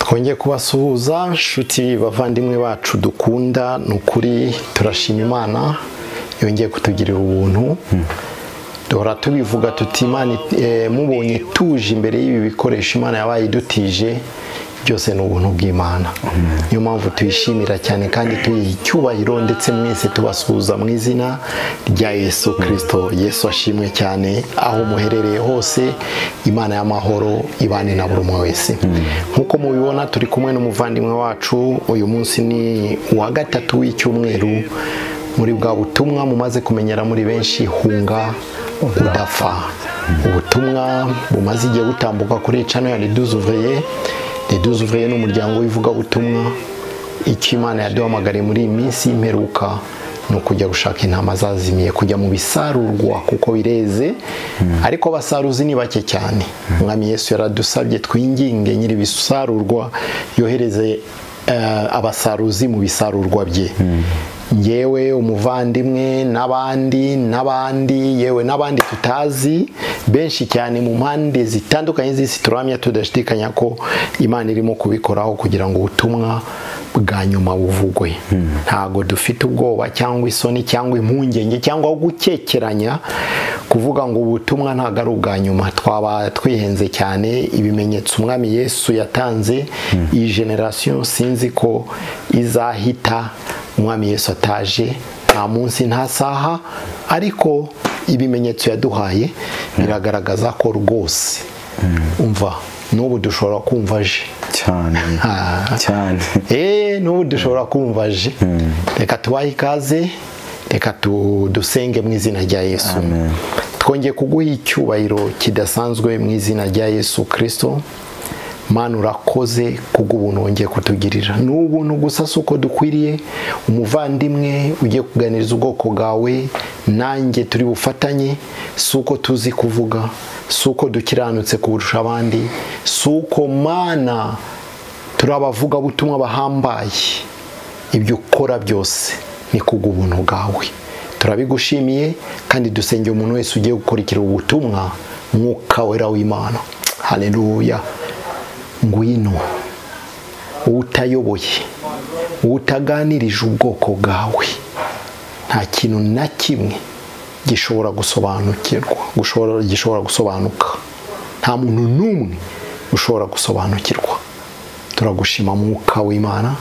Twongeye kubasuhuza nshuti bavandimwe bacu dukunda, nukuri turashima Imana yongeye kutugirira ubuntu. Duhora tubivuga tuti Imana mubonye tuje imbere y'ibi bikoresho Imana yabaye idutije byose ni ubuntu bw'Imana. Niyo mpamvu tuyishimira cyane kandi tuyiha icyubahiro, ndetse mwese tubasuhuza mu izina rya Yesu Kristo. Yesu ashimwe cyane aho muherereye hose, Imana y'amahoro ibane na buri umwe wese. Nkuko mubibona turi kumwe n'umuvandimwe wacu. Uyu munsi ni uwa gatatu w'icyumweru muri bwa butumwa mumaze kumenyera muri benshi, hunga udapfa. Ubutumwa bumaze igihe butambuka kuri channel ya Les 12 Ouvriers. Les 12 Ouvriers ni umuryango w'ivugabutumwa. Icyo Imana yaduhamagariye muri iyi minsi y'imperuka ni ukujya gushaka intama zazimiye, kujya mu bisarurwa kuko bireze, ariko abasaruzi ni bake cyane. Umwami Yesu yaradusabye twinginge nyiri bisarurwa yohereze abasaruzi mu bisarurwa bye. Yewe umuvandimwe n'abandi n'abandi, yewe n'abandi tutazi benshi cyane mu mpande zitandukanye z'isi, turamya tudashidikanya ko Imana irimo kubikoraho kugira ngo ubutumwa bwa nyuma buvugwe. Ntago dufite ubwoba cyangwa isoni cyangwa impungenge cyangwa gukekeranya kuvuga ngo ubutumwa ntago ari ubwa nyuma. Twaba twihenze cyane. Ibimenyetso Umwami Yesu yatanze, iyi generation sinzi ko izahita Umwami Yesu ataje, nta munsi nta saha, ariko ibimenyetso yaduhaye biragaragaza ko rwose umva n'ubu dushobora kumva aje cyane cyane. N'ubu dushobora kumva aje. Reka tubahe ikaze, reka dusenge mu izina rya Yesu. Twongeye kuguha icyubahiro kidasanzwe mu izina rya Yesu Kristo. Mana urakoze kubw'ubuntu wongeye kutugirira. Ni ubuntu gusa si uko dukwiriye. Umuvandimwe ugiye kuganiriza ubwoko bwawe nanjye turi bufatanye, si uko tuzi kuvuga, si uko dukiranutse kurusha abandi, si uko Mana turi abavugabutumwa bahambaye. Ibyo ukora byose ni kubw'ubuntu bwawe. Turabigushimiye kandi dusengeye umuntu wese ugiye gukurikira ubutumwa, Mwuka Wera w'Imana. Haleluya. Ngwino utayoboye, utaganirije ubwoko bwawe, nta kintu na kimwe gishobora gusobanukirwa, gishobora gusobanuka. Nta muntu n'umwe ushobora gusobanukirwa. Turagushima Mwuka w'Imana,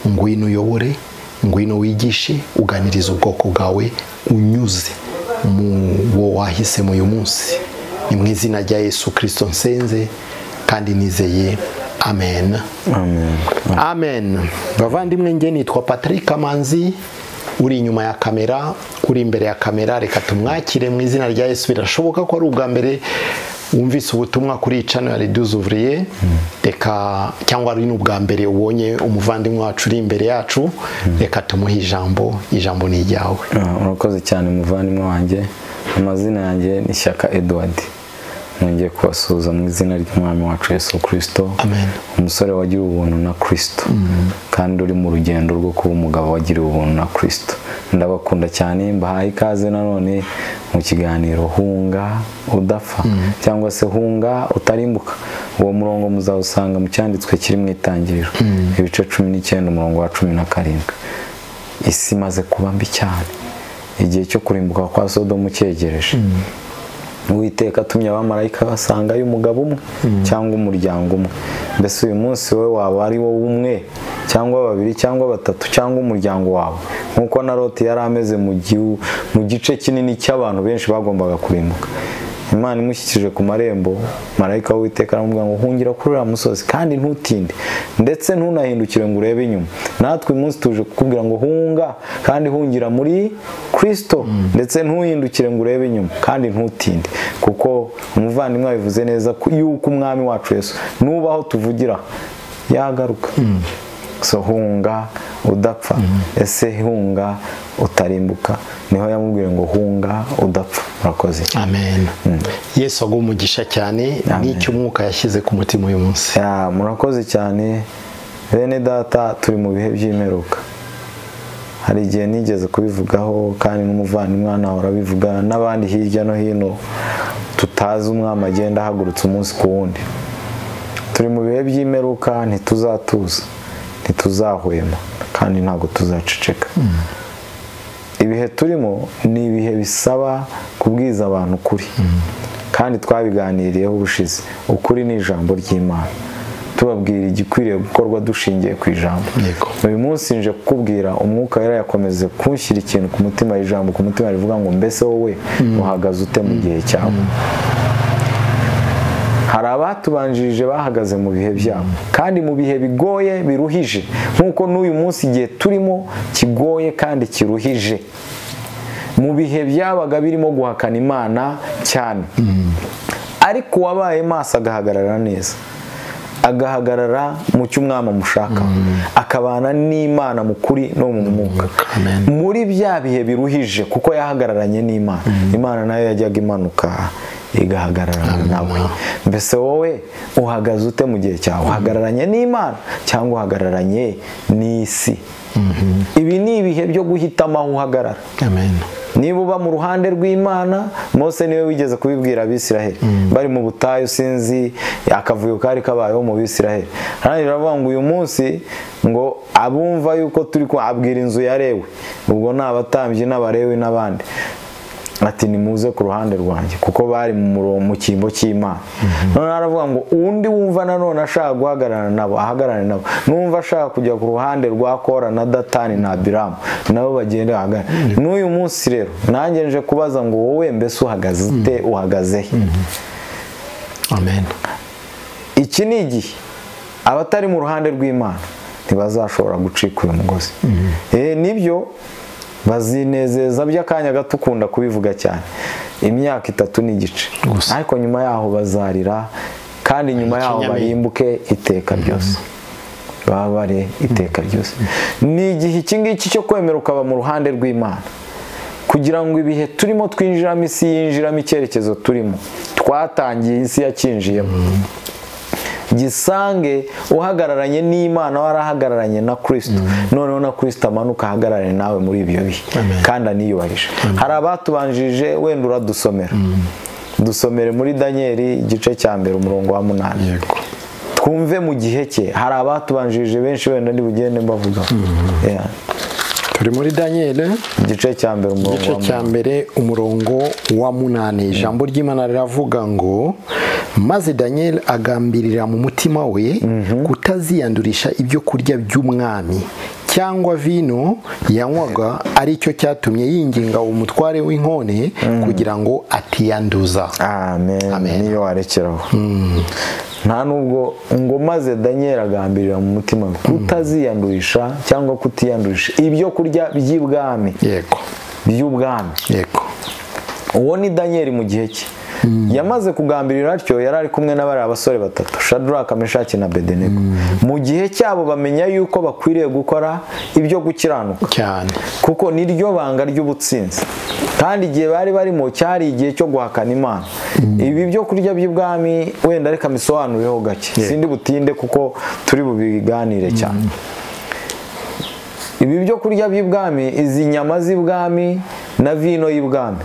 ngwino uyobore, ngwino wigishe, uganirize ubwoko bwawe unyuze mu wo wahisemo uyu munsi. Ni mu izina rya Yesu Kristo nsenze kandi nizeye. Amen. Amen. Amen. Bavandimwe, nge nitwa Patrick Kamanzi, uri inyuma ya kamera, uri imbere ya kamera, reka tumwakire mu izina rya Yesu. Birashoboka ko ari ubwa mbere wumvise ubutumwa kuri channel ya Les 12 Ouvriers, reka cyangwa ari n'ubwa mbere ubonye umuvandimwe wacu uri imbere yacu, reka tumuhe ijambo. Ijambo ni iryawe. Urakoze cyane muvandimwe wanjye. Amazina yanjye ni Shyaka Edward. Nongeye kubasuhuza mu izina ry'Umwami wacu Yesu Kristo. Amen. Umusore wagiriwe ubuntu na Kristo, kandi uri mu rugendo rwo kuba umugabo wagiriwe ubuntu na Kristo. Ndabakunda cyane, mbahaye ikaze nanone mu kiganiro Hunga Udapfa, cyangwa se Hunga Utarimbuka. Uwo murongo muzawusanga mu cyanditswe kiri mu Itangiriro, ibice 19 umurongo wa 17. Isi imaze kuba mbi cyane, igihe cyo kurimbuka kwa Sodomu cyegereje. Uwiteka atumye abamarayika basangayo umugabo umwe cyangwa umuryango umwe. Mbese uyu munsi wowe waba ari wowe umwe cyangwa babiri cyangwa batatu cyangwa umuryango wawe, nkuko na Loti yari ameze mu gice kinini cy'abantu benshi bagombaga kurimbuka. Imana imushyikije ku marembo, marayika w'Uwiteka aramubwira ngo hungira kuri uriya musozi kandi ntutinde, ndetse ntunahindukire ngo urebe inyuma. Natwe uyu munsi tuje kukubwira ngo hunga kandi hungira muri Kristo, ndetse ntuhindukire ngo urebe inyuma kandi ntutinde, kuko umuvandimwe yabivuze neza yuko Umwami wacu Yesu nubaho tuvugira yagaruka. So hunga udapfa. Ese hunga utarimbuka? Niho yamubwiye ngo hunga udapfa. Murakoze. Amen. Yesu aguhe umugisha cyane n'icyo Umwuka yashyize ku mutima uyu munsi. Murakoze cyane bene data, turi mu bihe by'imperuka. Hari igihe nigeze kubivugaho kandi n'umuvandimwe nawe arabivuga n'abandi hirya no hino tutazi Umwami agenda ahagurutse umunsi ku wundi. Turi mu bihe by'imperuka, ntituzatuza, ntituzahwema, kandi ntabwo tuzaceceka. Ibihe turimo ni ibihe bisaba kubwiza abantu ukuri, kandi twabiganiriyeho ubushize. Ukuri ni ijambo ry'Imana, tubabwira igikwiriye gukorwa dushingiye ku ijambo. Uyu munsi nje kukubwira, umwuka wera yakomeze kunshyira ikintu ku mutima, ijambo ku mutima rivuga ngo mbese wowe uhagaze ute mu gihe cyawe? Hari abatubanjirije bahagaze mu bihe byabo, kandi mu bihe bigoye biruhije, nk'uko n'uyu munsi igihe turimo kigoye kandi kiruhije, mu bihe byabaga birimo guhakana Imana cyane. Ariko uwabaye maso agahagarara neza, agahagarara mu cyo umwami amushaka, akabana n'Imana mu kuri no mu mwuka, muri bya bihe biruhije, kuko yahagararanye n'Imana, Imana nayo yajyaga imanuka igahagararana nawe. Mbese wowe uhagaze ute mu gihe cyawe? Uhagararanye n'Imana cyangwa uhagararanye n'isi? Ibi ni ibihe byo guhitamo aho uhagarara. Niba uba mu ruhande rw'Imana, Mose niwe wigeze kubibwira Abisiraheli bari mu butayu, sinzi akavuyo kari kabayeho mu Bisiraheli. Hano baravuga ngo uyu munsi ngo abumva yuko turi abwira inzu ya Lewi, ubwo ni abatambyi n'abarewi n'abandi, ati nimuze ku ruhande rwanjye, kuko bari mu cyimbo cy'Imana. None aravuga ngo undi wumva nanone ashaka guhagararana nabo ahagararane nabo, numva ashaka kujya ku ruhande rwa Kora na Datani na Abiramu nabo bagende bahagarare. N'uyu munsi rero nanjye nje kubaza ngo wowe mbese uhagaze ute? Uhagaze he? Amen. Iki ni igihe abatari mu ruhande rw'Imana ntibazashobora gucika uyu mugozi. Nibyo bazinezeza by'akanya gato, ukunda kubivuga cyane, imyaka 3 n'igice, ariko nyuma yaho bazarira, kandi nyuma yaho barimbuke iteka ryose, babare iteka ryose. Ni igihe iki ngiki cyo kwemera ukaba mu ruhande rw'Imana, kugira ngo ibihe turimo twinjiramo, isi yinjiramo, icyerekezo turimo twatangiye isi yakinjiyemo, gisange uhagararanye n'Imana, warahagararanye na Kristo, noneho na Kristo amanuka ahagararane nawe muri ibyo bihe, kandi aniyubahije. Hari abatubanjije, wenda uradusomera, dusomere muri Danieli igice cya 1 umurongo wa 8, twumve mu gihe cye. Hari abatubanjije benshi, wenda ndi bugende mbavuga. Turi muri Danieli igice cya 1 igice cya 1 umurongo wa 8. Ijambo ry'Imana riravuga ngo maze Daniel agambirira mu mutima we kutaziyandurisha ibyo kurya by'umwami cyangwa vino yanywaga, aricyo cyatumye yinginga umutware w'inkone kugira ngo atiyanduza. Amen. Niyo warekeraho. Nta nubwo ngo maze Daniel agambirira mu mutima we kutaziyandurisha cyangwa kutiyandurisha ibyo kurya by'ibwami. Yego. By'ubwami. Yego. Uwo ni Daniel mu gihe cye. Yamaze kugambirira atyo, yari ari kumwe n'abari abasore batatu, Shadraka, Meshaki na Abedenego. Mu gihe cyabo bamenya yuko bakwiriye gukora ibyo gukiranuka cyane, kuko niryo banga ry'ubutsinzi. Kandi igihe bari barimo cyari igihe cyo guhakana Imana. Ibi byo kurya by'ibwami wenda reka misobanureho gake, sindi butinde kuko turi bubiganire cyane. Ibi byo kurya by'ibwami, izi nyama z'ibwami na vino y'ibwami,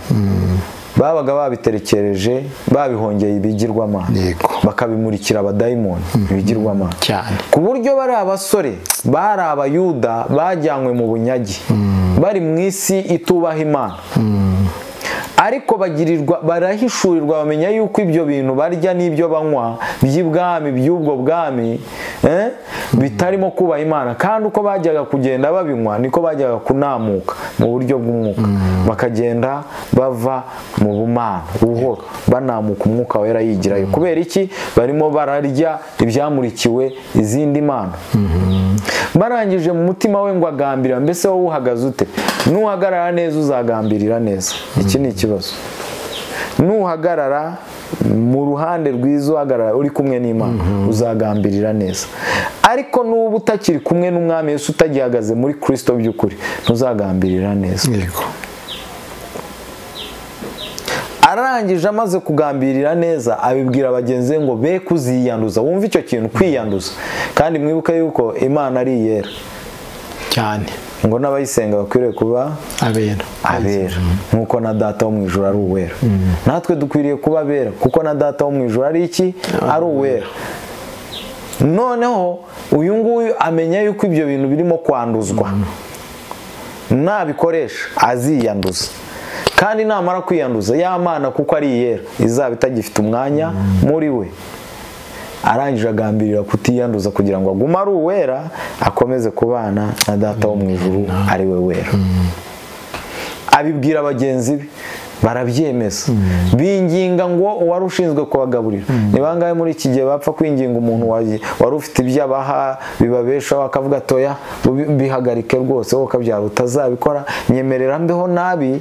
babaga babiterekereje, babihongeye ibigirwamana, bakabimurikira abadayimoni ibigirwamana cyane, ku buryo bari abasore bari abayuda bajyanywe mu bunyagi, bari mu isi itubaha Imana, ariko bagirirwa, barahishurirwa, bamenya yuko ibyo bintu barya n'ibyo banywa by'ibwami by'ubwo bwami bitarimo kubaha Imana. Kandi uko bajyaga kugenda babinywa niko bajyaga kunamuka mu buryo bw'umwuka, bakagenda bava mu bumana buhoro, banamuka umwuka wera yigirayo. Kubera iki? Barimo bararya ibyamurikiwe izindi mana. Barangije mu mutima we ngo agambirira, mbese wowe uhagaze ute? Nuhagarara neza uzagambirira neza. Iki ni ikibazo. Nuhagarara mu ruhande rwiza, uhagarara uri kumwe n'Imana, uzagambirira neza. Ariko nuba utakiri kumwe n'Umwami Yesu, utagihagaze muri Kristo by'ukuri, ntuzagambirira neza. Yego. Arangije amaze kugambirira neza, abibwira bagenzi ngo be kuziyanduza. Wumva icyo kintu, kwiyanduza. Kandi mwibuke yuko Imana ari iyera cyane, ngo n'abayisenga bakwiriye kuba abera, abera nkuko na Data wo mu ijuru ari uwera. Natwe dukwiriye kuba abera kuko na Data wo mu ijuru ari iki? Ari uwera. Noneho uyu nguyu amenya yuko ibyo bintu birimo kwanduzwa, nabikoresha aziyanduza, kandi namara kwiyanduza ya Mana kuko ari iyera izaba itagifite umwanya muri we. Arangije agambirira kutiyanduza kugira ngo agume ari uwera, akomeze kubana na Data wo mu ijuru ari we wera. Abibwira bagenzi be barabyemeza, binginga ngo uwari ushinzwe kubagaburira. Ni bangahe muri iki gihe bapfa kwinginga umuntu wari ufite ibyo abaha bibabeshaho akavuga toya bihagarike rwose, wowe ukabyara utazabikora, nyemerera mbeho nabi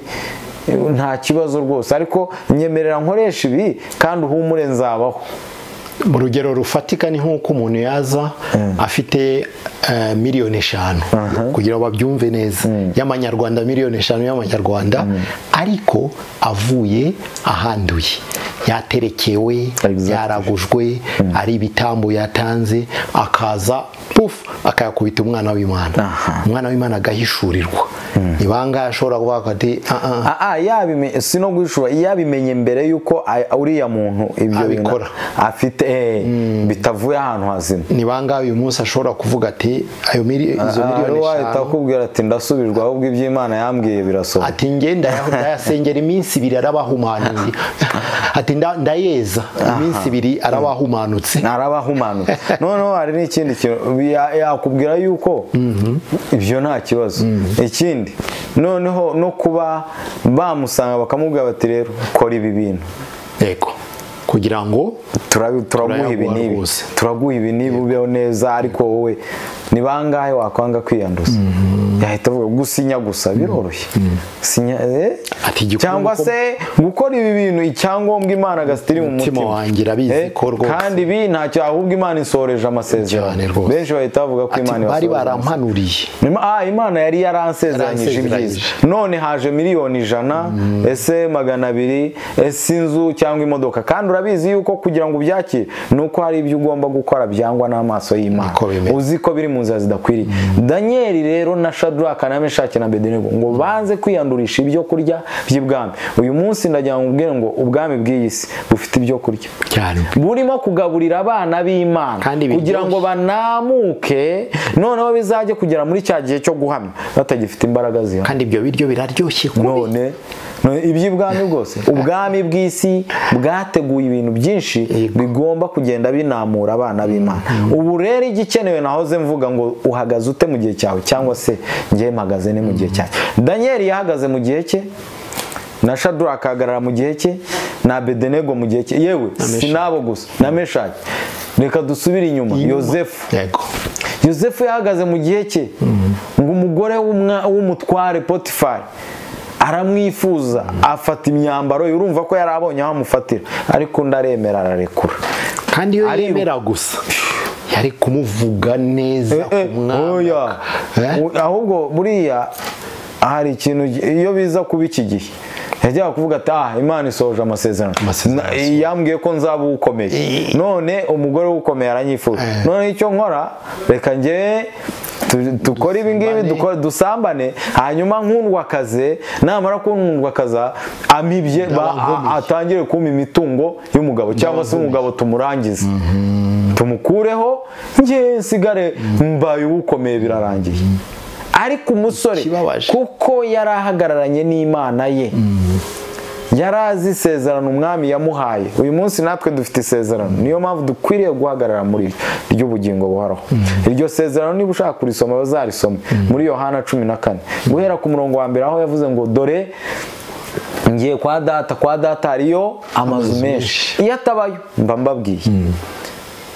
nta kibazo rwose, ariko nyemerera nkoresha ibi kandi uhumure nzabaho. Mu rugero rufatika ni nk'uko umuntu yaza afite miliyoni 5 kugira ngo babyumve neza, y'amanyarwanda, miliyoni 5 y'amanyarwanda, ariko avuye ahanduye, yaterekewe, yaragujwe, ari ibitambo yatanze, akaza puf akayakubita umwana w'Imana, umwana w'Imana agahishurirwa. Ni bangahe ashobora kuvuga ati yabimenye, si no guhishura, yabimenye mbere yuko uriya muntu ibyo abikora afite bitavuye ahantu hazima. Ni bangahe uyu munsi ashobora kuvuga ati ayo izo miliyoni 5 wahita akubwira ati ndasubirwa, ahubwo iby'Imana yambwiye birasohoka, ati nge ndayasengera iminsi 2 arabahumanuye, ati ndayeza iminsi 2 arabahumanutse, arabahumanutse. Noneho hari n'ikindi kintu yakubwira yuko ibyo nta kibazo. Ikindi noneho no kuba bamusanga bakamubwira bati rero kora ibi bintu, yego, kugira ngo turaguha ibi n'ibi, turaguha ibi n'ibi ubeho neza, ariko wowe ni bangahe wakwanga kwiyanduza? Yahita avuga gusinya gusa biroroshye, sinya cyangwa se gukora ibi bintu, icyangombwa Imana agasitiri mu mutima wanjye irabizi ko rwose, kandi ibi ntacyo, ahubwo Imana isoreje amasezerano. Benshi bahita bavuga ko Imana bari barampanuriye, Imana yari yaransezeranyije ibyiza, none haje miliyoni 100, ese 200, ese inzu cyangwa imodoka. Kandi urabizi yuko kugira ngo ubyakire nuko hari ibyo ugomba gukora byangwa n'amaso y'Imana, uzi ko biri mu nzira zidakwiriye. Daniel rero na Shadraka na Meshaki na Abednego ngo banze kwiyandurisha ibyo kurya by'ibwami. Uyu munsi ndagira ngo ubwire ngo ubwami bw'iyi si bufite ibyo kurya cyane, burimo kugaburira abana b'Imana kugira ngo banamuke, noneho bizajye kugera muri cya gihe cyo guhamya batagifite imbaraga zihari, kandi ibyo biryo biraryoshye kubi. None iby'ibwami bwose, ubwami bw'isi bwateguye ibintu byinshi bigomba kugenda binamura abana b'Imana. Ubu rero igikenewe nahoze mvuga ngo uhagaze ute mu gihe cyawe, cyangwa se ngiye mpagaze ne mu gihe cyanjye. Daniel yahagaze mu gihe cye, na Shadraka ahagarara mu gihe cye, na Abednego mu gihe cye, yewe sinabo gusa na Meshaki. Reka dusubire inyuma, Yozefu. Yozefu yahagaze mu gihe cye, ngo umugore w'umutware Potifari aramwifuza, afata imyambaro, urumva ko yarabonye aho amufatira, ariko ndaremera ararekura. Kandi iyo yemera gusa yari kumuvuga neza kumwanga. Ahubwo buriya hari ikintu iyo biza kuba iki gihe yajyaga kuvuga ati Imana isohoje amasezerano, yambwiye ko nzaba ukomeye, none umugore ukomeye aranyifuza, none icyo nkora reka nge dukora ibi ngibi, dusambane, hanyuma nkundwakaze, namara kunkundwakaza amibye atangire kumpa imitungo y'umugabo, cyangwa se umugabo tumurangize tumukureho, nge nsigare mbaye ukomeye, birarangiye. Ariko umusore kuko yarahagararanye n'Imana ye, yarazi isezerano umwami yamuhaye. Uyu munsi natwe dufite isezerano, niyo mpamvu dukwiriye guhagarara muri ry'ubugingo buhoraho. Iryo sezerano niba ushaka kurisoma bazarisome muri Yohana 14 guhera ku murongo wa mbere, aho yavuze ngo dore ngiye kwa data, kwa data hariyo amazu menshi, iyo atabayo mba mbabwiye,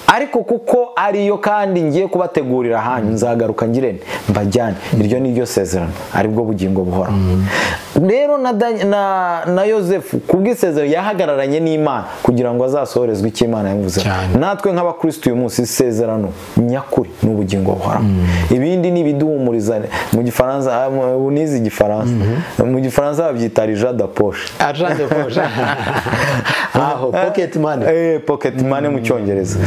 ariko kuko ariyo kandi ngiye kubategurira ahanyu nzagaruka ngirente mbajyane. Iryo ni ryo sezerano, aribwo bugingo buhoraho. Rero na Yozefu kubw'isezerano yahagararanye n'Imana kugira ngo azasohorezwe icyo Imana yamuvuze. Natwe nk'abakristo uyu munsi isezerano nyakuri ni ubugingo buhoraho. Ibindi ni ibiduhumuriza. Mu Gifaransa, unize Igifaransa, mu Gifaransa babyita argent de poche. Argent de poche. Aho pocket money. Pocket money mu Cyongereza.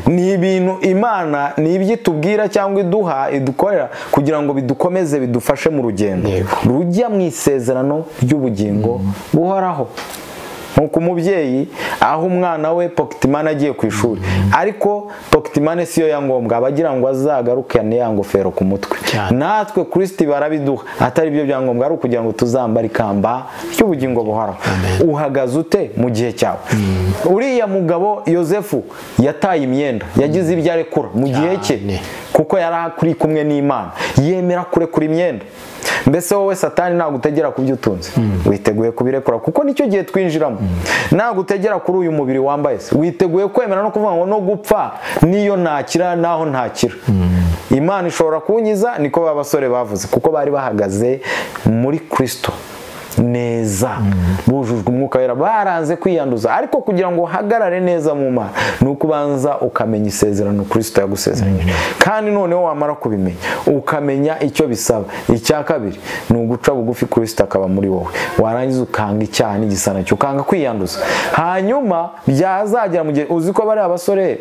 Ni ibintu Imana ni ibyo itubwira cyangwa iduha idukorera kugira ngo bidukomeze bidufashe mu rugendo rujya mu isezerano ry'ubugingo buhoraho. Nkuko umubyeyi aho umwana we pocket money agiye ku ishuri, ariko pocket money siyo ya ngombwa, abagira ngo azagarukane ya ngofero ku mutwe. Natwe Kristo barabiduha atari byo byangombwa, ari ukugira ngo tuzambare ikamba ry'ubugingo buhoraho. Uhagaze ute mu gihe cyawe? Uriya mugabo Yosefu yataye imyenda, yagize ibyo arekura mu gihe cye, kuko yari akuri kumwe n'Imana, yemera kurekura imyenda. Mbese wowe Satani nagutegera ku byo utunze, witeguye kubirekura? Kuko nicyo gihe twinjiramo. Nagutegera kuri uyu mubiri wambaye se, witeguye kwemera no kuvuga ngo no gupfa niyo ntakira naho ntakira. Imana ishobora kunyiza, niko ba basore bavuze, kuko bari bahagaze muri Kristo neza, bujujwe umwuka wera, baranze kwiyanduza. Ariko kugira ngo uhagarare neza mu Mana, ni ukubanza ukamenya isezerano Kristo yagusezeranyije, kandi noneho wamara kubimenya ukamenya icyo bisaba. Icya kabiri ni uguca bugufi Kristo akaba muri wowe, warangiza ukanga icyaha n'igisa nacyo, ukanga kwiyanduza. Hanyuma byazagera mu gihe uzi ko bari abasore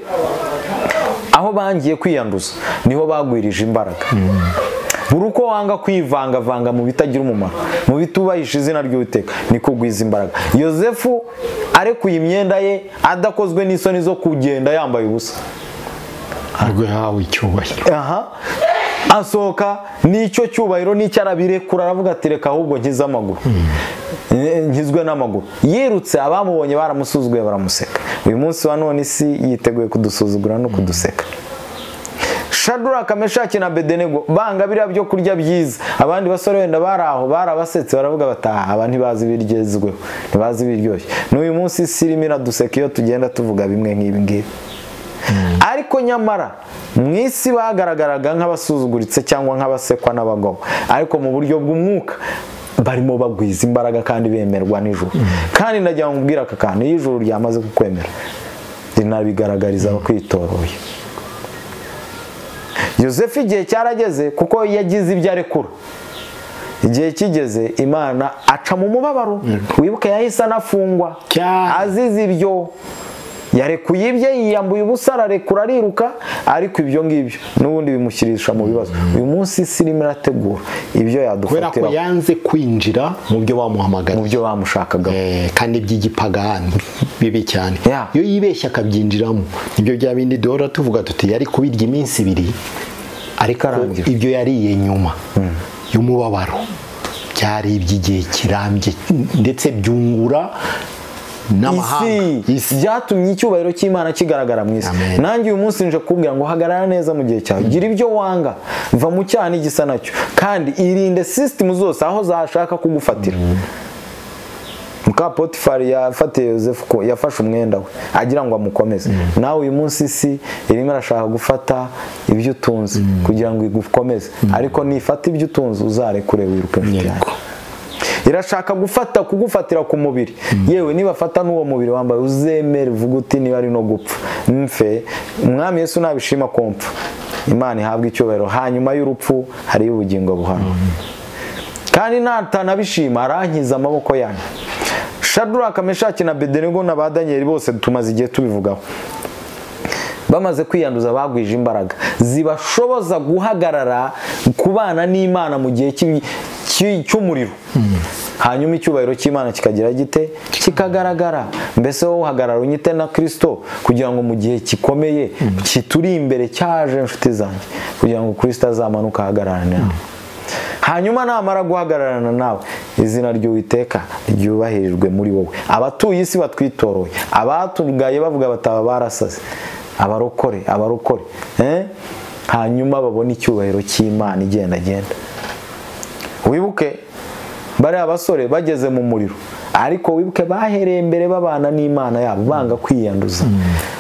aho bangiye kwiyanduza niho bagwirije imbaraga. Buri uko wanga kwivangavanga mu bitagira umumaro, mu bitubahisha izina ry'Uwiteka, niko ugwiza imbaraga. Yosefu arekuye imyenda ye adakozwe n'isoni zo kugenda yambaye ubusa, yahawe icyubahiro. Asohoka n'icyo cyubahiro n'icyo arabirekura, aravuga ati reka ahubwo nkize amaguru, nkizwe n'amaguru. Yirutse, abamubonye baramusuzuguye baramuseka. Uyu munsi wa none isi yiteguye kudusuzugura no kuduseka. Shadraka, Meshaki na Abedenego banga biriya byo kurya byiza, abandi basore wenda bari aho barabasetse baravuga bataha, aba ntibazi ibigezweho, ntibazi ibiryoshye. N'uyu munsi isi irimo iraduseka iyo tugenda tuvuga bimwe nk'ibi ngibi. Ariko nyamara mu isi bagaragaraga nk'abasuzuguritse cyangwa nk'abasekwa n'abagabo, ariko mu buryo bw'umwuka barimo bagwiza imbaraga kandi bemerwa n'ijuru. Kandi ndagira ngo mbwira aka kantu, iyo ijuru ryamaze kukwemera rinabigaragariza abakwitoroye. Yosefu igihe cyarageze, kuko yagize ibyo arekura, igihe kigeze Imana aca mu mubabaro. Wibuke yahise anafungwa azize ibyo yarekuye ibye, yiyambuye ubusa ararekura ariruka, ariko ibyo ngibyo n'ubundi bimushyirisha mu bibazo. Uyu munsi isi irimo irategura ibyo yadufatira, kubera ko yanze kwinjira mu byo bamuhamagaye, mu byo bamushakaga, kandi by'igipagani bibi cyane. Iyo yibeshya akabyinjiramo, nibyo bya bindi duhora tuvuga tuti yari kubirya iminsi ibiri, ariko ibyo yariye nyuma y'umubabaro byari iby'igihe kirambye, ndetse byungura isi. Byatumye icyubahiro cy'Imana kigaragara mu isi. Nanjye uyu munsi nje kubwira ngo hagarara neza mu gihe cyawe, gira ibyo wanga, va mu cyaha n'igisa nacyo, kandi irinde system zose aho zashaka kugufatira. Muka Potifari yafatiye Yosefu ko yafashe umwenda we agira ngo amukomeze. Nawe uyu munsi isi irimo irashaka gufata ibyo utunze kugira ngo igukomeze, ariko nifata ibyo utunze uzarekure wiruke inshuti yawe. Irashaka gufata kugufatira ku mubiri, yewe nibafata n'uwo mubiri wambaye uzemere uvuga uti niba ari no gupfa mfe, Umwami Yesu nabishima kompfa, Imana ihabwe icyubahiro. Hanyuma y'urupfu hari ubugingo buhoraho. Kandi natanabishima arankiza amaboko yanyu. Shadraka, Meshaki na Abedenego na ba Danieli bose tumaze igihe tubivugaho, bamaze kwiyanduza bagwije imbaraga zibashoboza guhagarara kubana n'Imana mu gihe cy'umuriro. Hanyuma icyubahiro cy'Imana kikagira gite? Kikagaragara. Mbese wowe uhagarara unyite na Kristo kugira ngo mu gihe gikomeye kituri imbere cyaje, inshuti zanjye, kugira ngo Kristo azamanuka ahagararane nawe. Hanyuma namara guhagararana nawe, izina ry'Uwiteka ryubahirijwe muri wowe. Abatuye isi batwitoroye, abatugaye bavuga bataba barasaze, abarokore abarokore, hanyuma babone icyubahiro cy'Imana igenda genda. Wibuke bari abasore bageze mu muriro, ariko wibuke bahereye mbere babana n'Imana yabo, banga kwiyanduza.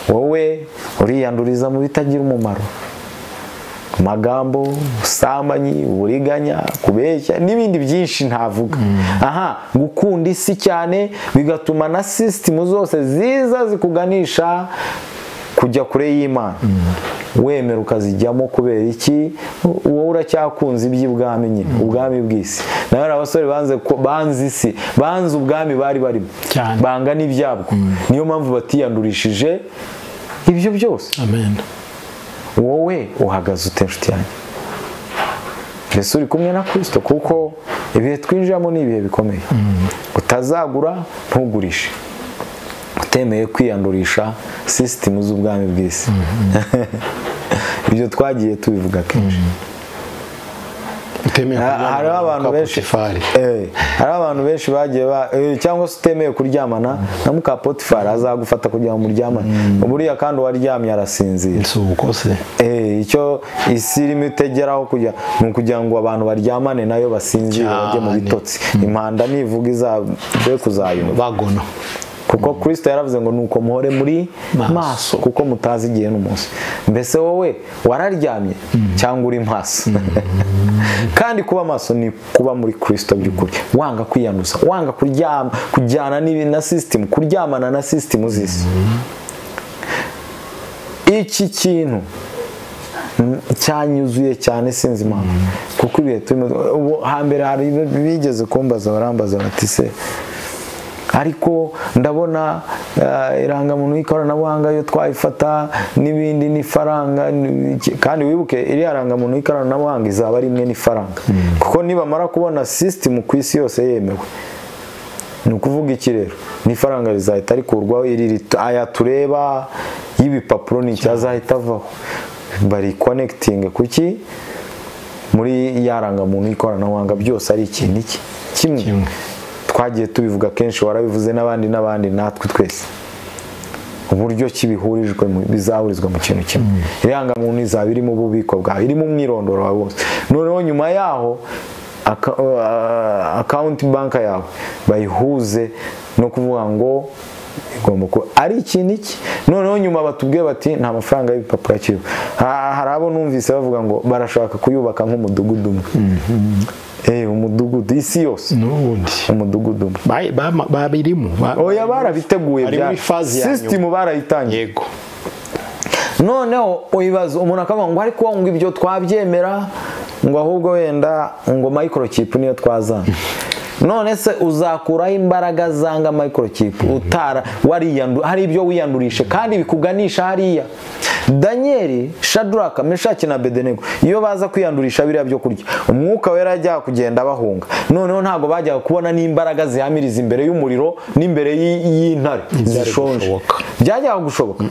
Wowe uriyanduriza mu bitagira umumaro, magambo, ubusambanyi, uburiganya, kubeshya n'ibindi byinshi ntavuga. Aha, gukunda isi cyane bigatuma na system zose ziza zikuganisha kujya kure y'Imana, wemera ukazijyamo. Kubera iki? Wowe uracyakunze iby'ubwami nyine, ubwami bw'isi. Nawe abasore banze isi, banze ubwami bari barimo, banga n'ibyabwo. Niyo mpamvu batiyandurishije ibyo byose. Amen. Wowe uhagaze ute nshuti yanjye? Mbese uri kumwe na Kristo? Kuko ibihe twinjiramo ni ibihe bikomeye. Utazagura ntugurishe. Utemeye kwiyandurisha sisitemu z'ubwami bw'isi. Ibyo twagiye tubivuga kenshi. Hariho abantu benshi bagiye cyangwa se utemeye kuryamana na muka Potifari azagufata kugira ngo muryamane. Buriya kandi uwaryamye arasinzira. Icyo isi irimo itegeraho kujya ni ukugira ngo abantu baryamane nayo basinzire bajye mu bitotsi. Impanda nivuga izabe kuzayumva bagono. Kuko Kristo yaravuze ngo nuko muhore muri maso kuko mutazi igihe n'umunsi. Mbese wowe wararyamye cyangwa uri maso? Kandi kuba maso ni kuba muri Kristo by'ukuri, wanga kwiyanduza, wanga kuryama, kujyana na system, kuryamana na system z'isi. Iki kintu cyanyuzuye cyane sinzi impamvu, kuko ibihe turimo ubu hambere hari bigeze kumbaza barambaza bati se ariko ndabona irangamuntu y'ikoranabuhanga yo twayifata n'ibindi n'ifaranga. Kandi wibuke iri rangamuntu y'ikoranabuhanga izaba ari imwe n'ifaranga, kuko nibamara kubona system ku isi yose yemewe, ni ukuvuga iki rero n'ifaranga rizahita rikurwaho. Iri aya tureba y'ibipapuro ni icyazahita avaho, bari connecting kuki muri ya rangamuntu y'ikoranabuhanga, byose ari ikintu iki kimwe. Twagiye tubivuga kenshi, warabivuze n'abandi n'abandi, natwe twese uburyo kibihurijwe bizahurizwa mu kintu kimwe. Irangamuntu izaba iri mu bubiko bwawe, irimo umwirondoro wawe wose. Noneho nyuma yaho account bank yawe bayihuze no kuvuga ngo igomba kuba ari ikintu iki. Noneho nyuma batubwiye bati nta mafaranga y'ibipapuro akiriho. Hari abo numvise bavuga ngo barashaka kuyubaka nk'umudugudu umwe. Umudugudu isi yose n'ubundi umudugudu babirimo. Oya barabiteguye bya system barayitangiye. Yego. Noneho uyibaza umuntu akavuga ngo ariko ngo ibyo twabyemera, ngo ahubwo wenda ngo microchip niyo twazana. None se uzakuraho imbaraga zanga microchip utara wariyandu, hari ibyo wiyandurishe kandi bikuganisha hariya. Daniel, Shadraka, Meshaki na Abednego iyo baza kwiyandurisha biriya byo kurya, umwuka wera yajya kugenda bahunga. Noneho ntago bajya kubona n'imbaraga zihamiriza imbere y'umuriro n'imbere y'intare zishonje. Byajya gushoboka.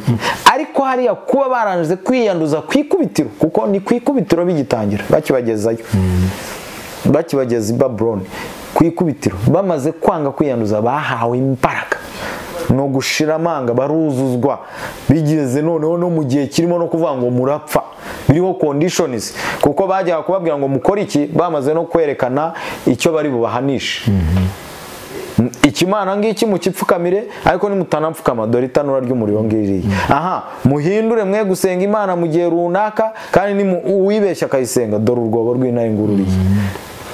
Ariko hariya kuba baranze kwiyanduza kwikubitiro, kuko ni kwikubitiro bigitangira bakibagezayo. Bakibageza i Babylon kwikubitiro, bamaze kwanga kwiyanduza bahawe imbaraga no gushira amanga, baruzuzwa bigeze noneho no mu gihe kirimo no kuvuga ngo murapfa, biriho conditions, kuko bajyaga kubabwira ngo mukore iki bamaze no kwerekana icyo bari bubahanishe. Ikimana ngiki mukipfukamire, ariko nimutanapfukama dore itanura ry'umuriro ngiriye. Aha muhindure mwe gusenga Imana mu gihe runaka, kandi ni uwibeshya akayisenga dore urwobo rw'intare ngururiye.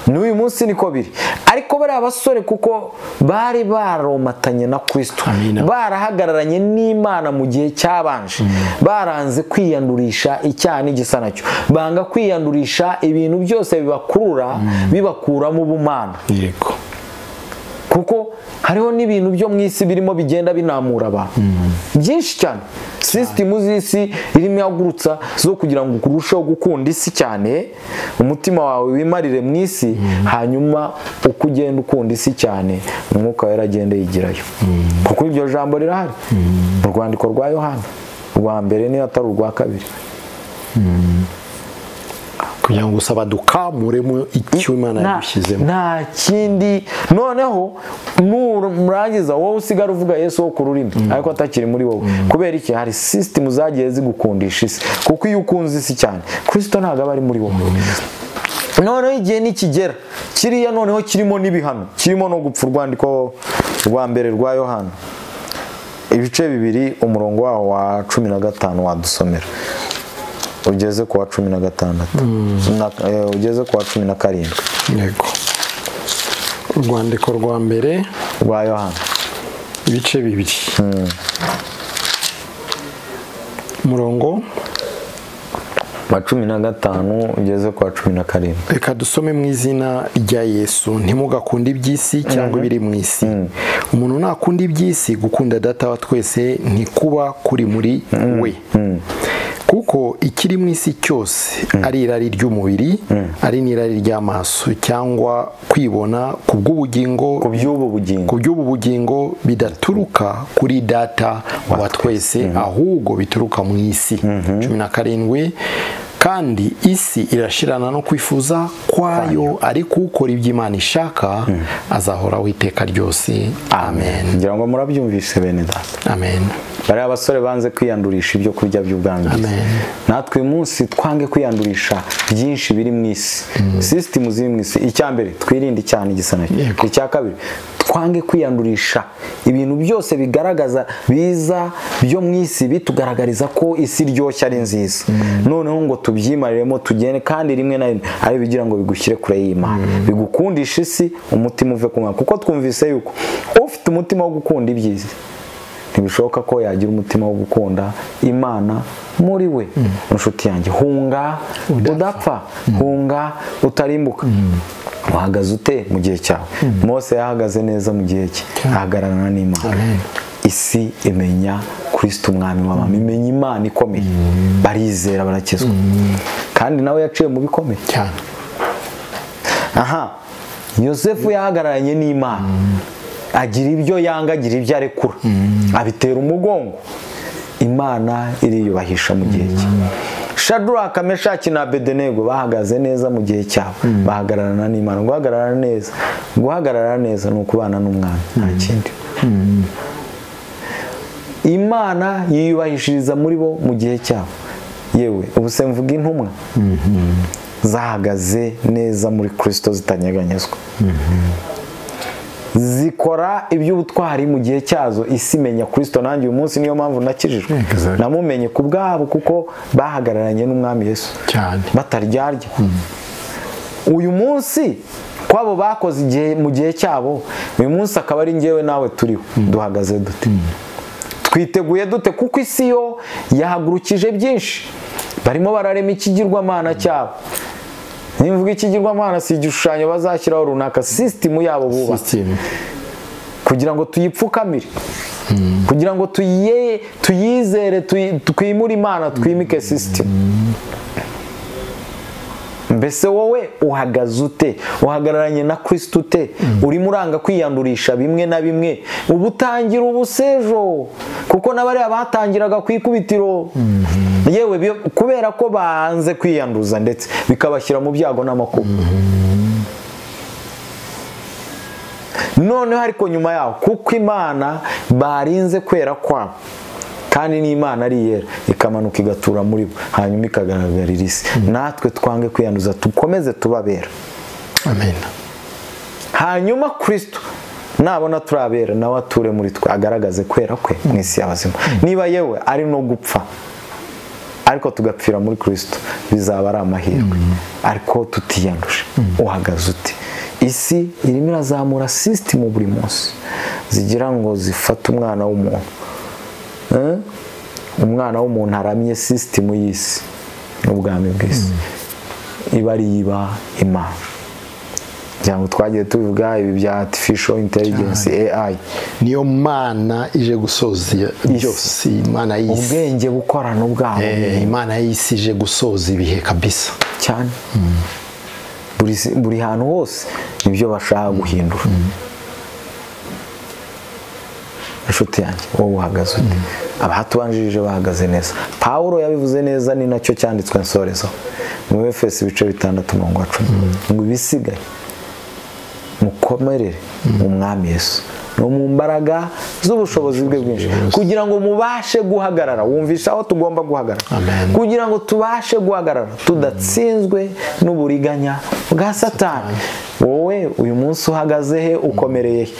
N'uyu munsi niko biri. Ariko bari abasore kuko bari baromatanye na Kristo, barahagararanye n'Imana mu gihe cyabanje, baranze kwiyandurisha icyaha n'igisa nacyo, banga kwiyandurisha ibintu byose bibakurura bibakuramo ubumana. Yego. Kuko hariho n'ibintu byo mu isi birimo bigenda binamura abantu byinshi cyane. System z'isi irimo yagurutsa zo kugira ngo urusheho gukunda isi cyane, umutima wawe wimarire mu isi, hanyuma uko ugenda ukunda isi cyane umwuka wera agenda yigirayo. Kuko iryo jambo rirahari mu rwandiko rwa Yohana rwa mbere niyo atari urwa kabiri, kugira ngo usaba dukamuremo icyo Imana yabishyizemo nta kindi. Noneho nurangiza wowe usigara uvuga Yesu wo ku rurimi ariko atakiri muri wowe. Kubera iki? Hari system zagiye zigukundisha isi, kuko iyo ukunze isi cyane Kristo ntago aba ari muri wowe. Noneho igihe nikigera kiriya noneho kirimo n'ibihano, kirimo no gupfa. Urwandiko rwa mbere rwa Yohana ibice 2 umurongo wawo wa 15 wadusomera ugeze ku wa 16, ugeze ku wa 17. Yego. Urwandiko rwa mbere rwa Yohana ibice 2 umurongo wa 15 ugeze ku wa 17. Reka dusome mu izina rya Yesu. Ntimugakunde iby'isi cyangwa ibiri mu isi. Umuntu nakunda iby'isi, gukunda data wa twese ntikuba kuri muri we. Kuko ikiri mu isi cyose ari irari ry'umubiri, ari n'irari ry'amaso, cyangwa kwibona ku bw'ubugingo, ku by'ubu bugingo bidaturuka kuri Data wa twese, ahubwo bituruka mu isi. 17 kandi isi irashirana no kwifuza kwayo, ariko ukora ibyo Imana ishaka azahoraho iteka ryose. Amen. Ngira ngo murabyumvise bene Data. Amen. Bariya abasore banze kwiyandurisha ibyo kurya by'ubwami. Natwe uyu munsi twange kwiyandurisha byinshi biri mu isi, sisitemu ziri mu isi. Icya mbere, twirinde icyaha n'igisa nacyo. Icya kabiri, twange kwiyandurisha ibintu byose bigaragaza biza byo mu isi, bitugaragariza ko isi iryoshye ari nziza, noneho ngo tubyimariremo tugende, kandi rimwe na rimwe ari bigira ngo bigushyire kure y'Imana, bigukundisha isi, umutima uve ku Mana. Kuko twumvise yuko ufite umutima wo gukunda ibyiza ntibishoboka ko yagira umutima wo gukunda Imana muri we. Inshuti yanjye, hunga udapfa, hunga utarimbuka. Uhagaze ute mu gihe cyawe? Mose yahagaze neza mu gihe cye, ahagararana n'Imana. Isi imenya Kristo umwami w'abami, imenya Imana ikomeye, barizera barakizwa. Kandi nawe yaciye mu bikomeye cyane. Aha, Yosefu yahagararanye n'Imana, agira ibyo yanga, agira ibyo arekura, abitera umugongo. Imana iriyubahisha mu gihe cye. Shadraka, Meshaki na Abedenego bahagaze neza mu gihe cyabo, bahagararana n'Imana. Guhagarara neza, guhagarara neza ni ukubana n'umwami, nta kindi. Imana yiyubahishiriza muri bo mu gihe cyabo. Yewe, ubu se mvuga intumwa zahagaze neza muri Kristo zitanyeganyezwa, zikora iby'ubutwari mu gihe cyazo, isi imenya Kristo. Nanjye uyu munsi niyo mpamvu nakijijwe, namumenye ku bwabo, kuko bahagararanye n'umwami Yesu cyane, bataryarya. Uyu munsi kwabo bakoze igihe mu gihe cyabo, uyu munsi akaba ari njyewe nawe turiho. Duhagaze dute? Twiteguye dute? Kuko isi yo yahagurukije byinshi, barimo bararema ikigirwamana cyabo. Nimvuga ikigirwamana si igishushanyo bazashyiraho runaka, sisitemu yabo bubatse kugira ngo tuyipfukamire, kugira ngo tuyizere, twimure Imana, twimike sisitemu. Mbese wowe uhagaze ute? Uhagararanye na Kristo ute? Urimo uranga kwiyandurisha bimwe na bimwe, ubutangira ubusejo, kuko n'abariya batangiraga ku ikubitiro, yewe kubera ko banze kwiyanduza, ndetse bikabashyira mu byago n'amakuba. Noneho ariko nyuma yaho, kuko Imana barinze kwera kwabo, kandi n'Imana ari yera, ikamanuka igatura muri bo, hanyuma ikagaragarira isi. Natwe twange kwiyanduza, tukomeze tubabera. Amen. Hanyuma Kristo nabona turabera, nawe ature muri twe, agaragaze kwera kwe mu isi y'abazima. Niba yewe ari no gupfa, ariko tugapfira muri Kristo, bizaba ari amahirwe, ariko tutiyanduje. Uhagaze ute? Isi irimo irazamura sisitemu buri munsi zigira ngo zifate umwana w'umuntu. Umwana w'umuntu aramye sisitemu y'isi n'ubwami bw'isi, iba ari iba Imana. Cyangwa twagiye tubivuga ibi bya artificial intelligence, AI, niyo Mana ije gusoza byose. Imana y'isi, ubwenge bukorana bwabo, Imana y'isi ije gusoza ibihe kabisa cyane. Buri hantu hose nibyo bashaka guhindura. Inshuti yanjye, wowe uhagaze ute? Abahatubanjirije bahagaze neza. Pawulo yabivuze neza, ni nacyo cyanditswe nsorezo mu Efeso ibice 6 umurongo wa 10, ngo ibisigaye mukomerere mu Mwami Yesu no mu mbaraga z'ubushobozi bwe bwinshi, kugira ngo mubashe guhagarara. Wumvisha aho tugomba guhagarara, kugira ngo tubashe guhagarara tudatsinzwe n'uburiganya bwa Satani. Wowe uyu munsi uhagaze he? Ukomereye he?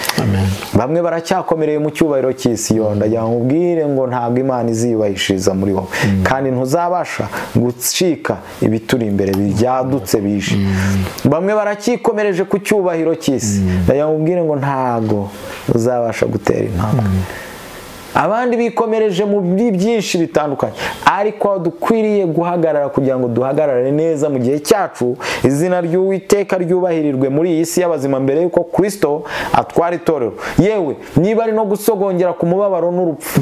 Bamwe baracyakomereye mu cyubahiro cy'isi. Yo ndagira ngo ubwire ngo ntabwo Imana iziyubahishiriza muri wowe, kandi ntuzabasha gucika ibituri imbere byadutse bije. Bamwe baracyikomereje ku cyubahiro cy'isi, ndagira ngo ubwire ngo ntago uzabasha gutera intambwe. Abandi bikomereje mu byinshi bitandukanye, ariko aho dukwiriye guhagarara kugira ngo duhagarare neza mu gihe cyacu, izina ry'Uwiteka ryubahirirwe muri iyi si y'abazima mbere yuko Kristo atwara itorero. Yewe niba ari no gusogongera ku mubabaro n'urupfu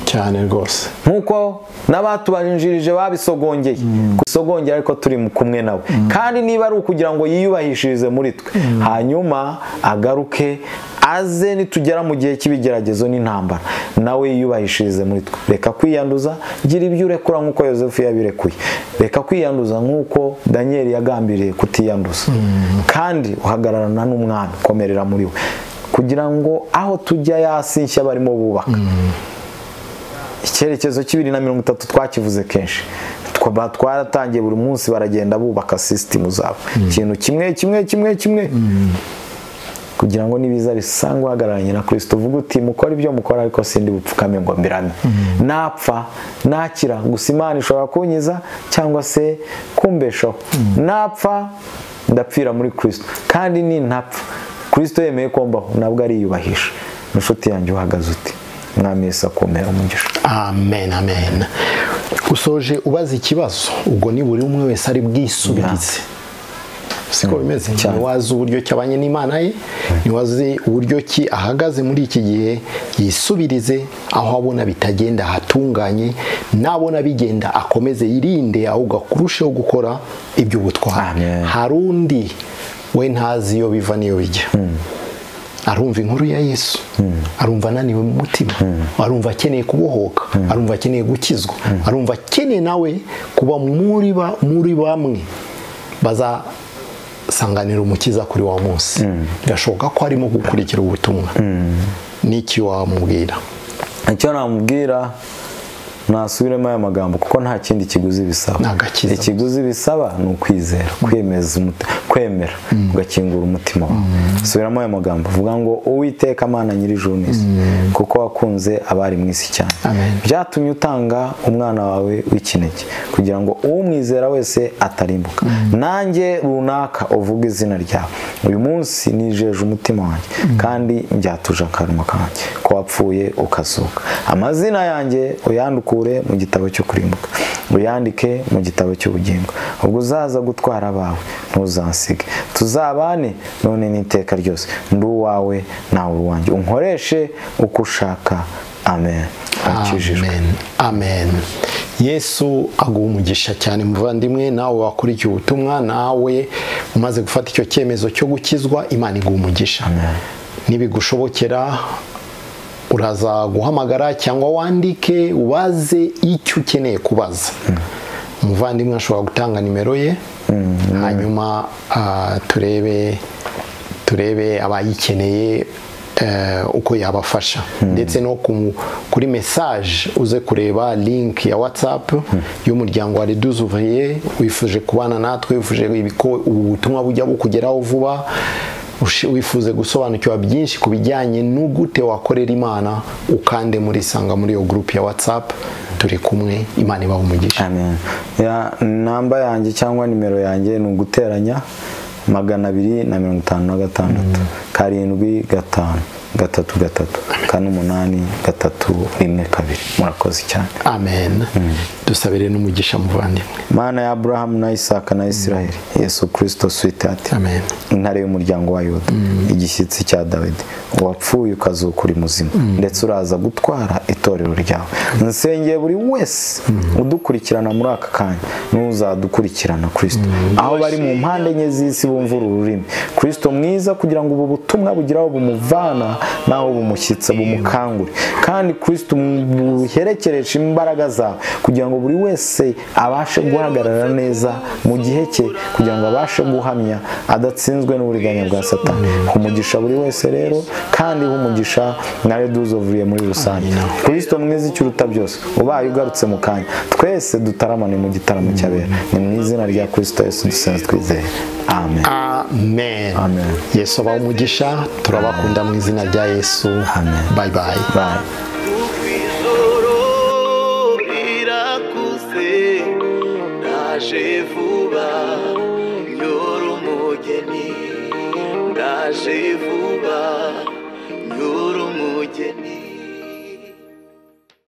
cyane rwose, nkuko n'abatubanjirije babisogongeye, gusogongera ariko turi kumwe nawe. Kandi niba ari ukugira ngo yiyubahishirize muri twe, hanyuma agaruke aze nitugera mu gihe cy'ibigeragezo n'intambara, nawe yiyubahishirize muri twe. Reka kwiyanduza, gira ibyo urekura nk'uko Yosefu yabirekuye. Reka kwiyanduza nk'uko Daniel yagambiriye kutiyanduza. Kandi uhagararana n'umwami, komerera muri we, kugira ngo aho tujya yasi nshya barimo bubaka. Icyerekezo cy'ibiri na 30 twakivuze kenshi, twaratangiye buri munsi baragenda bubaka system zabo, ikintu kimwe kimwe kimwe kimwe, kugira ngo nibiza bisangwa hagararanye na Kristo. Uvuga uti mukora ibyo mukora, ariko sindi bupfukame ngo mbirame. Napfa nakira, gusa Imana ishobora kunyiza cyangwa se kumbeshaho. Napfa ndapfira muri Kristo, kandi ni ntapfa Kristo yemeye ko mbaho, nabwo ariyubahisha. Inshuti yanjye uhagaze uti Mwami Yesu akomera umugisha. Amen, amen. Usoje ubaza ikibazo, ubwo ni buri umwe wese ari bwisubirize. Siko bimeze. Niwazi uburyo cyabanye n'Imana ye, niwazi uburyo ki ahagaze muri iki gihe, yisubirize aho abona bitagenda hatunganye, nabona bigenda akomeze yirinde, ahubwo akurusheho gukora iby'ubutwari. Harundi we ntazi iyo biva niyo bijya. Arumva inkuru ya Yesu, arumva ananiwe mu mutima, arumva akeneye kubohoka, arumva akeneye gukizwa, arumva akeneye nawe kuba muri bamwe bazasanganira umukiza kuri wa munsi. Birashoboka ko arimo gukurikira ubutumwa. Niki wamubwira? Icyo namubwira, nasubiremo aya magambo, kuko nta kindi kiguzi bisaba. Ikiguzi bisaba ni ukwizera, kwemeza, kwemera ugakingura umutima wawe. Subiramo aya magambo, vuga ngo Uwiteka Mana nyir'ijuru n'isi, kuko wakunze abari mu isi cyane, byatumye utanga umwana wawe w'ikinege kugira ngo umwizera wese atarimbuka. Nanjye runaka uvuga izina ryawe, uyu munsi nijeje umutima wanjye kandi njyatuje akanwa kanjye ko wapfuye ukazuka. Amazina yanjye uyandukure mu gitabo cyo kurimbuka, uyandike mu gitabo cy'ubugingo. Ubwo uzaza gutwara abawe ntuzansige, tuzabane none n'iteka ryose. Ndi uwawe nawe uwanjye, unkoreshe uko ushaka. Amen. Amen. Amen. Yesu aguha umugisha cyane muvandimwe, nawe wakurikiye ubutumwa, nawe umaze gufata icyo cyemezo cyo gukizwa, Imana iguha umugisha. Nibigushobokera uraza guhamagara cyangwa wandike ubaze icyo ukeneye kubaza. Umuvandimwe ashobora gutanga nimero ye, hanyuma turebe abayikeneye uko yabafasha. Ndetse no kuri message uze kureba link ya WhatsApp y'umuryango wa Les 12 Ouvriers. Wifuje kubana natwe, wifuje ubu butumwa bujya bukugeraho vuba, wifuze gusobanukirwa byinshi kubijyanye n'ugute wakorera Imana, ukande muri sanga muri iyo group ya WhatsApp. Turi kumwe, Imana ibahe umugisha. Amen. Ya namba yanjye cyangwa nimero yanjye ni uguteranya 256 7 5 3 3 4 8 3 1 2. Murakoze cyane. Amen. Dusabire n'umugisha muvandimwe. Mana ya Abraham na Isaka na Israel, Yesu Kristo sweetheart. Amen. Intare y'umuryango wa Yuda, igishyitsi cya Dawidi, wapfuye ukazuka uri muzima, ndetse uraza gutwara itorero ryawe. Nsengeye buri wese udukurikirana muri aka kanya n'uzadukurikirana Kristo, aho bari mu mpande enye z'isi bumva uru rurimi. Kristo mwiza, kugira ngo ubu butumwa bugiraho bumuvana naho bumushyitsa, bumukangure. Kandi Kristo buherekeresha imbaraga zawe kugira ngo buri wese abashe guhagarara neza mu gihe cye, kugira ngo abashe guhamya adatsinzwe n'uburiganya bwa Satani. Umugisha buri wese rero, kandi umugisha na Les 12 Ouvriers muri rusange. Kristo mwiza ikiruta byose, ubaye ugarutse mu kanya, twese dutaramane mu gitaramo cy'abera. Ni mu izina rya Kristo Yesu dusenze twizeye. Amen. Amen. Amen. Yesu abahe umugisha, turabakunda mu izina rya Yesu. Amen. Bye bye. Bye.